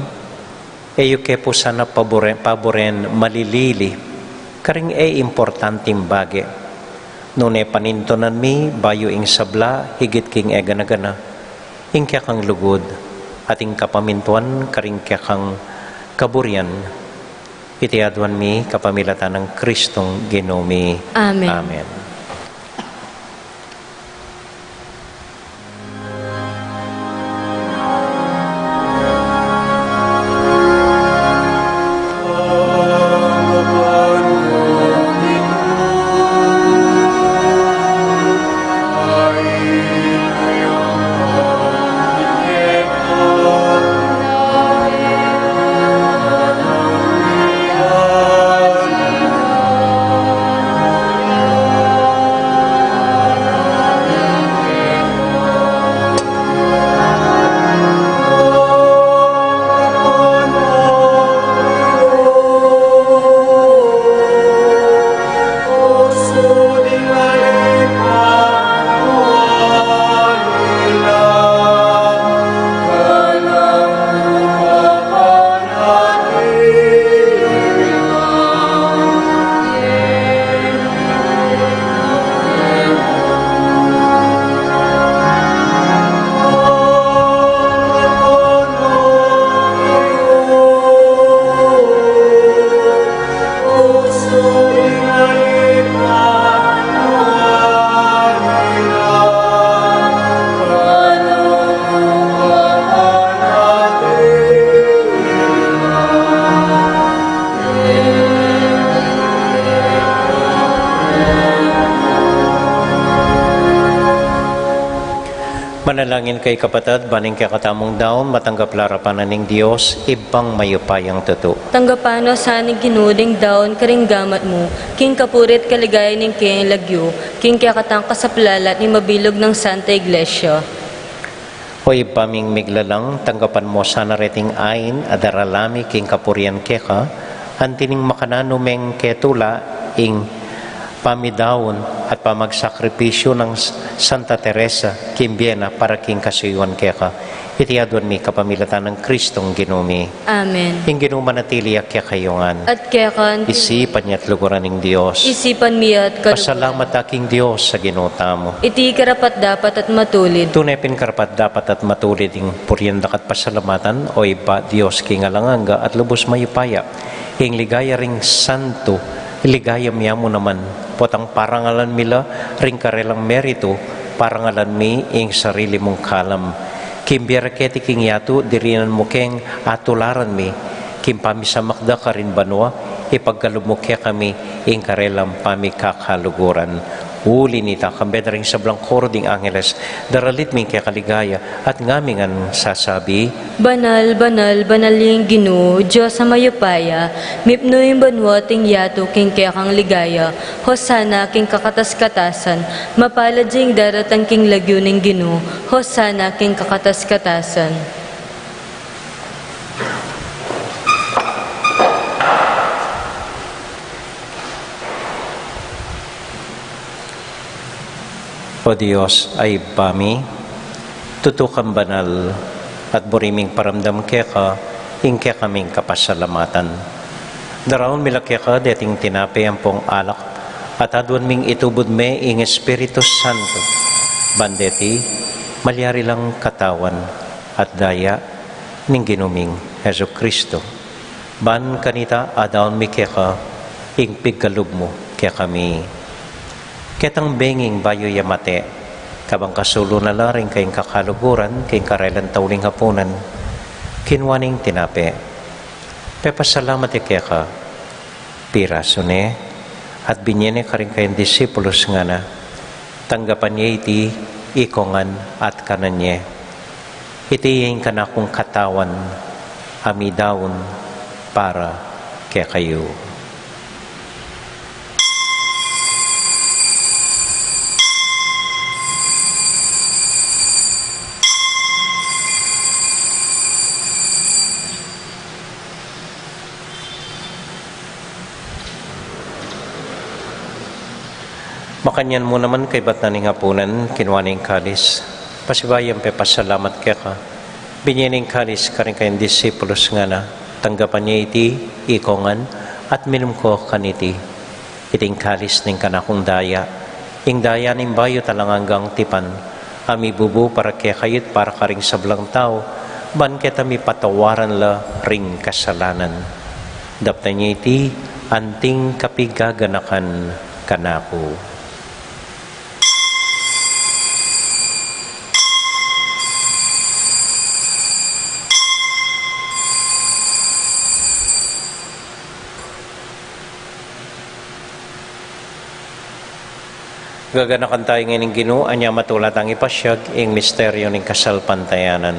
e yu ke pu sana pabure-, paburen malilili karing e importanting bage. Nune panintunan mi bayu ing sabla higit king e gana-gana, ing kekang lugud at ing kapamintuan karing kekang kaburian. Iti aduan mi kapamilatan nang Kristong Ginu mi. Amen. Amen. Langin kay kapatad, ban ing kekatamung daun matanggap la arapan na ning Dios, Ibpang mayupayang tutu. Tanggapan no sa ning Ginu ding daun karing gamat mu, king kapurian at kaligayan ning keyang lagyu, king kekatang kasaplalan at ning mabilug nang Santa Iglesia. O Ibpa ming miglalang, tanggapan mo sana reting ain a daralan mi king kapurian keka, anti ning makananu meng ketula ing pamidaun at pamagsakripisyu nang S-, Santa Teresa king bie na para king kasuyuan keka. Iti aduan mi kapamilatan nang Kristong Ginu mi. Amen. Ing Ginu manatili ya kekayu ngan. At keka naman. Isipan ya at luguran ing Dios. Isipan mi ya at kaluguran. Pasalamat ta king Dios a Ginu tamu. Iti karapat-dapat at matulid. Tune pin karapat-dapat at matulid ing purian daka at pasalamatan, O Ibpa, Dios king alang angga at lubus mayupaya. Ing ligaya ring santu, ligaya mi mu naman. Potang parangalan mi la ring karelang meritu, parangalan mi ing sarili mung kalam. King bie ra keti king yatu, dirinan mu keng atularan mi, king pamisamak da karin banua, ipagkalub mu kekami ing karelang pamikakaluguran. Uli nita, kambe da ring sablang koro ding angeles, daralit mi ing keka ligaya, at ngami ngan sasabi: Banal, banal, banal ing Ginu, Dios a mayupaya, mipnu ing banua at ing yatu king kekang ligaya, Hosana king kakatas-katasan, mapalad ya ing daratang king lagyu ning Ginu, Hosana king kakatas-katasan. O Dios a Ibpa mi, tutu kang banal, at buri ming paramdam keka ing kekaming kapasalamatan. Daraun mi la keka deting tinape ampong alak, at aduan ming itubud me ing Espiritu Santo, ban deti malyari lang katawan at daya ning Ginu ming Jesucristo. Ban kanita adaun mi keka ing pigkalub mu kekami. Ketang benging bayu ya mate, kabang kasulu na la ring kayang kakaluguran king karelang tauling apunan, kinua neng tinape, pepasalamat ya keka, pirasu ne, at binie ne karing kayang disipulus, ngana: Tanggapan ye iti ikongan at kanan ye. Iti ing kanakung katawan a midaun para kekayu. Makanyan mu naman kaybat na ning apunan, kinua ne ing kalis, pasibayu yang pepasalamat keka, binie ne ing kalis karing kayang disipulus, ngana: Tanggapan ye iti ikongan at minum ko kaniti. Iti ing kalis ning kanakung daya, ing daya ning bayu at alang anggang tipan, a mibubu para kekayu at para karing sablang tau, ban keta mipatawaran la ring kasalanan. Daptan ye iti anting kapigaganakan kanaku. Gaganakan tamu ngeni ing Ginu, anya matula tang ipasiag ing misteryu ning kasalpantayanan.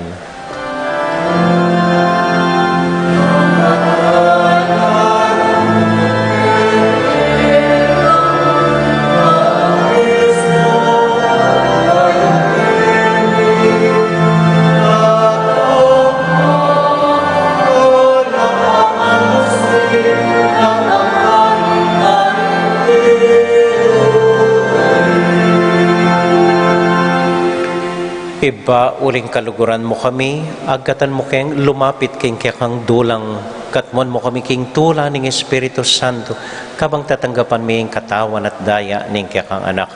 Ibpa, uling kaluguran mu kami, agkatan mu keng lumapit king kekang dulang, katmuan mu kami king tula ning Espiritu Santo, kabang tatanggapan mi ing katawan at daya ning kekang Anak.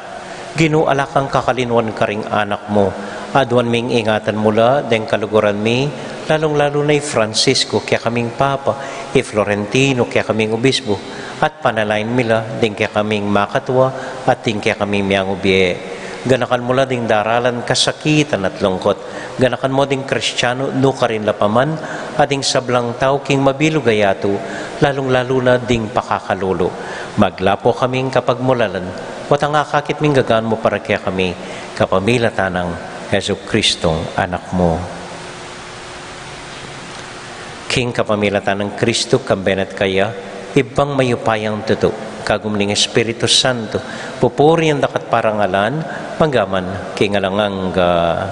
Ginu, ala kang kakalinwan karing anak mu. Aduan ming ingatan mu la deng kaluguran mi, lalung-lalu na i Francisco, kekaming Papa, i Florentino, kekaming Obispo, at panalangin mi la deng kekaming makatua at deng kekaming miyangubie. Ganakan mu la deng daralan kasakitan at lungkut. Ganakan mu ding Kristiano nukarin la pa man, at ding sablang tau king mabilug a yatu, lalung-lalu na ding pakakalulu. Maglapo kaming kapagmulalan, potang akakit ming gagan mu para kekami, kapamilatan nang Jesucristong Anak mu. King kapamilatan nang Kristu, kambe na at kaya, Ibpang mayupayang tutu, kagum ning Espiritu Santo, pupurian da ka at parangalan, manggaman king alang angga.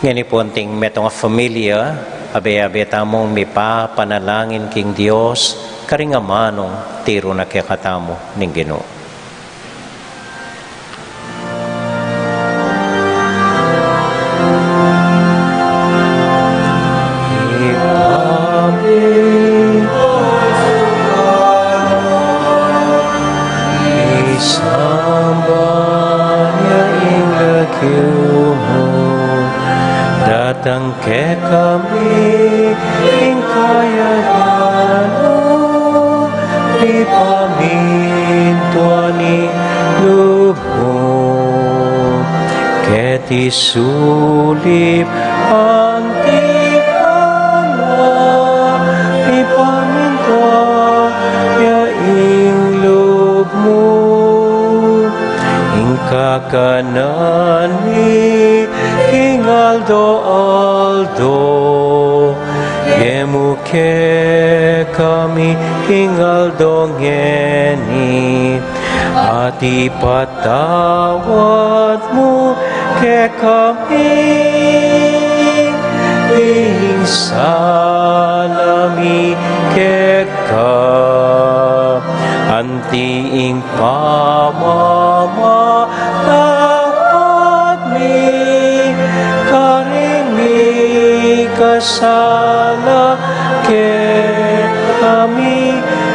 Ngeni pu anting metung a familia, abe-abe tamung mipapanalangin king Dios, karing amanung tiru na kekatamu ning Ginu. Isamban ya ing lagyu mu, datang kekami ing kayarian mu, mipamintuan ing lub mu, keti sulip anti banua, mipamintuan ya ing lub mu, ing kakanan mi king aldo-aldo, ibie mu kekami king aldo ngeni, at ipatawad mu kekami ing sala mi keka, anti ing pamamatawad mi karing mikasala kekami,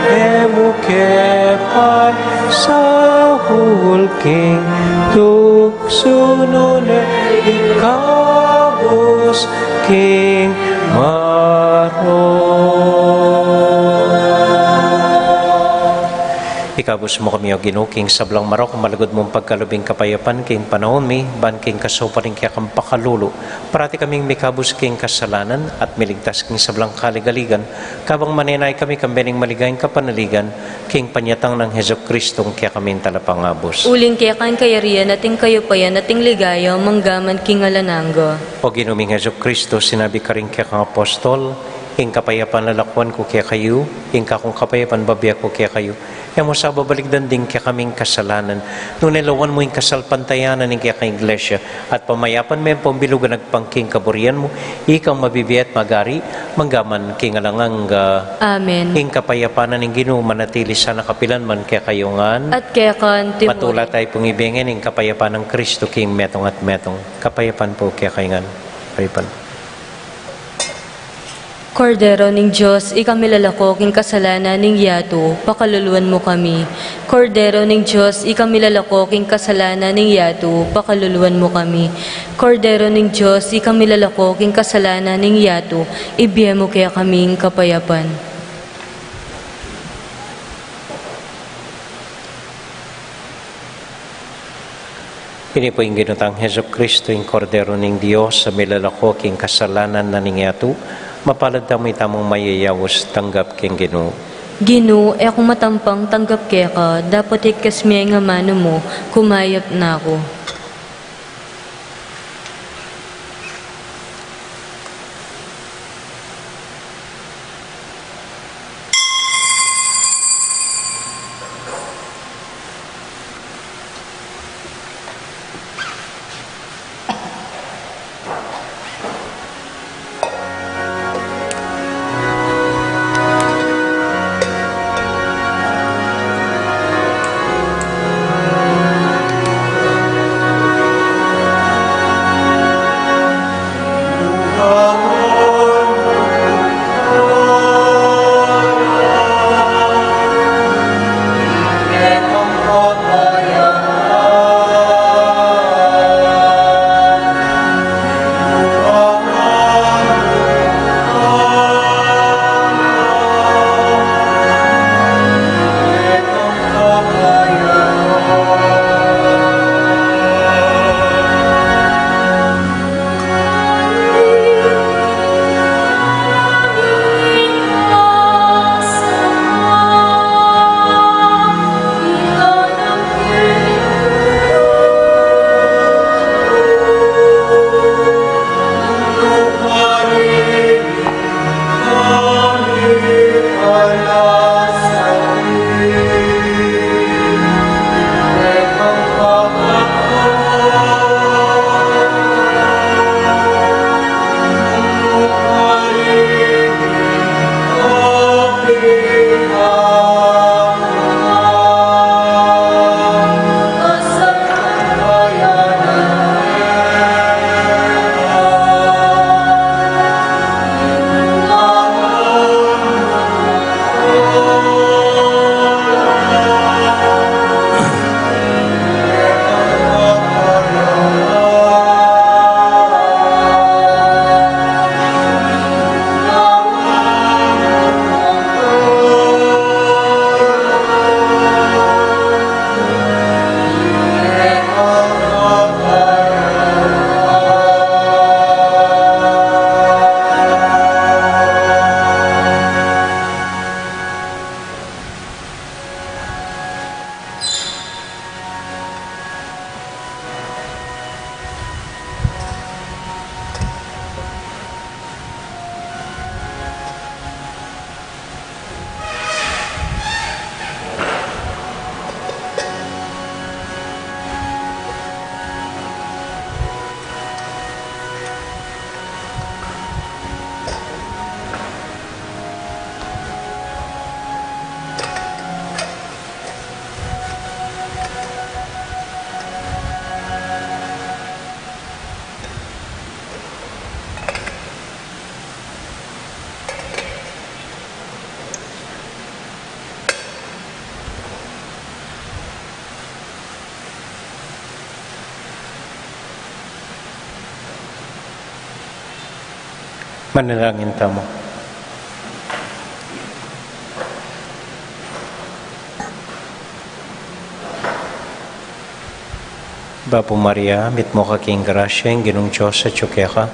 e mu ke paisaul king tuksu, nune ikabus king marok. Ikabus mu kami, O Ginu, king sablang marok, malugud mung pagkalub ing kapayapan king panaun mi, ban king kasaupan ning kekang pakalulu, parati kaming mikabus king kasalanan at miligtas king sablang kaligaligan, kabang manenaya kami kambe ning maligayang kapanaligan, king panyatang nang Jesucristong kekaming Talapangabus. Uling keka ing kayarian at ing kayupayan at ing ligaya, manggaman king alang angga. O Ginu ming Jesucristo, sinabi karing kekang apostol, Ing kapayapan lalakuan ku kekayu, ing kakung kapayapan bibie ku kekayu. E mu sa babalikdan ding kekaming kasalanan, nune lawan mu ing kasalpantayanan ning kekang Iglesia, at pamayapan me pung bilug agpang king kaburian mu, ikang mabibie at magari, manggaman king alang angga. Amen. Ing kapayapan na ning Ginu manatili sana kapilan man kekayu ngan. At keka naman. Matula tayu pung ibie ngeni ing kapayapan nang Kristu king metung at metung. Kapayapan pu kekayu ngan. Kapayapan. Kordero ning Dios, ika milalako king kasalanan ning yatu, pakaluluan mu kami. Kordero ning Dios, ika milalako king kasalanan ning yatu, pakaluluan mu kami. Kordero ning Dios, ika milalako king kasalanan ning yatu, ibie mu kekaming kapayapan. Ini pu ing Ginu tang Jesucristo, ing Kordero ning Dios, a milalako king kasalanan na ning yatu. Mapalad tamu itamung mayayaus tanggap king Ginu. Ginu, e ku matampang tanggap keka, dapot ikes mu ing amanu mu, kumayap na ku. Manalangin tamu. Bapu Maria, mitmu ka king grasya, ing Ginung Dios atyu keka.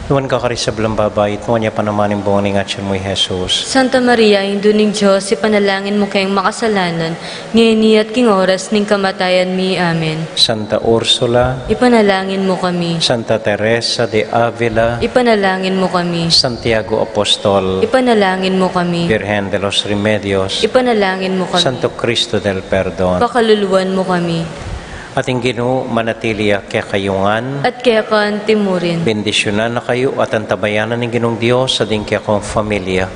Nuan ka karing sablang babai, at nuan ya pa naman ing bunga ning atyan mu, i Jesus. Santa Maria, Indu ning Dios, ipanalangin mu keng makasalanan, ngeni at king oras ning kamatayan mi. Amen. Santa Ursula, ipanalangin mu kami. Santa Teresa de Avila, ipanalangin mu kami. Santiago Apostol, ipanalangin mu kami. Virgen de los Remedios, ipanalangin mu kami. Santo Cristo del Perdon, pakaluluan mu kami. At ing Ginu manatili ya kekayu ngan. At keka anti mu rin. Bendisyunan na kayu at antabayanan ning Ginung Dios a ding kekong familia,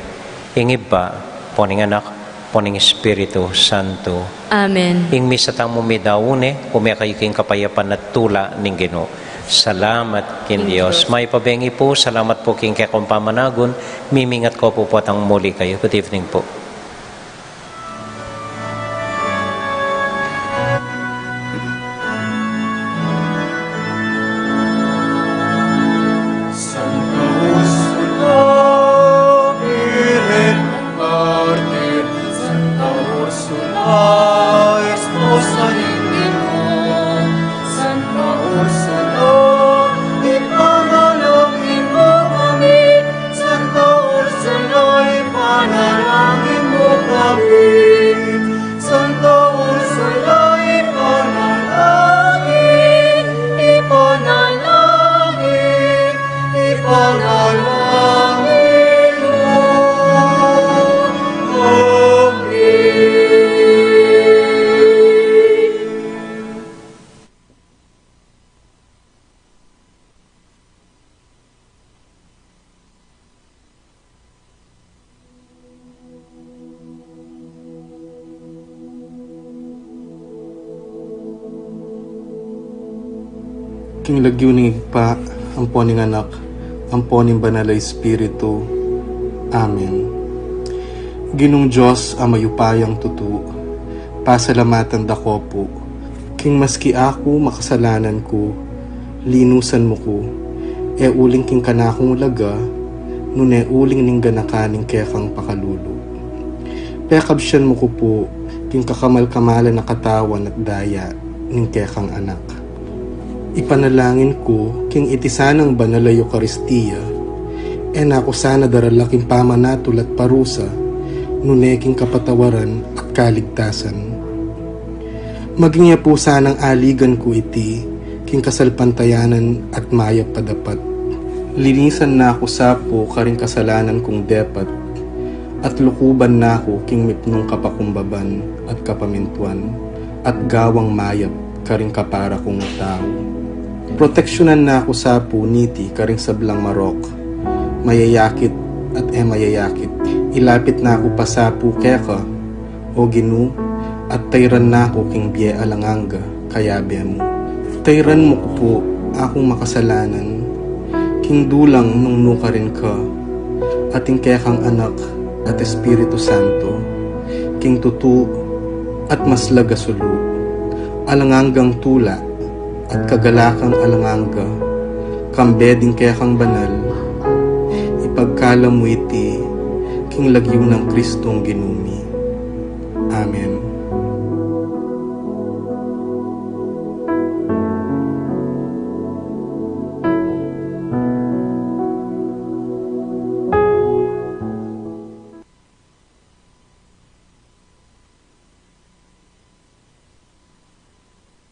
ing Ibpa, ampo ning Anak, ampo ning Espiritu Santo. Amen. Ing misa tamu midaun ne, ume kayu king kapayapan at tula ning Ginu. Salamat king Dios. Mayap a bengi pu, salamat pu king kekong pamanagun, mimingat ko pu potang muli kayu. Good evening pu. Santa Ursula, Virgen martir, Santa Ursula, esposa ning Ginu, Santa Ursula, ipanalangin mu kami. Santa Ursula, ipanalangin mu kami. Santa Ursula, ipanalangin, ipanalangin, ipanalangin mu kami. King lagyu ning Ibpa, ampo ning Anak, ampo ning Banal a Espiritu. Amen. Ginung Dios a mayupayang tutu, pasalamatan da ko pu, king maski aku makasalanan ku, linusan mu ku, e uling king kanakung laga, nune uling ning ganakan ning kekang pakalulu. Pekabsian mu ku pu, king kakamal-kamalan a katawan at daya ning kekang Anak. Ipanalangin ku, king iti sanang banal a Eukaristia, e na ku sana darala king pamanatul at parusa, nune king kapatawaran at kaligtasan. Maging ya pu sanang aligan ku iti, king kasalpantayanan at mayap a dapat. Linisan na ku sa pu karing kasalanan kung depat, at lukuban na ku king mipnung kapakumbaban at kapamintuan, at gawang mayap karing kapara kung tau. Proteksyunan na ku sa pu niti karing sablang marok, mayayakit at e mayayakit. Ilapit na ku pa sa pu keka, O Ginu, at tayran na ku king bie alang angga, kayabe mu. Tayran mu ku pu akung makasalanan, king dulang nung nukarin ka, at ing kekang Anak at Espiritu Santo, king tutu at maslag a sulu, alang anggang tula, at kagalakang alang angga, kambe ding kekang banal, ipagkalam mu iti, king lagyu nang Kristong Ginu mi. Amen.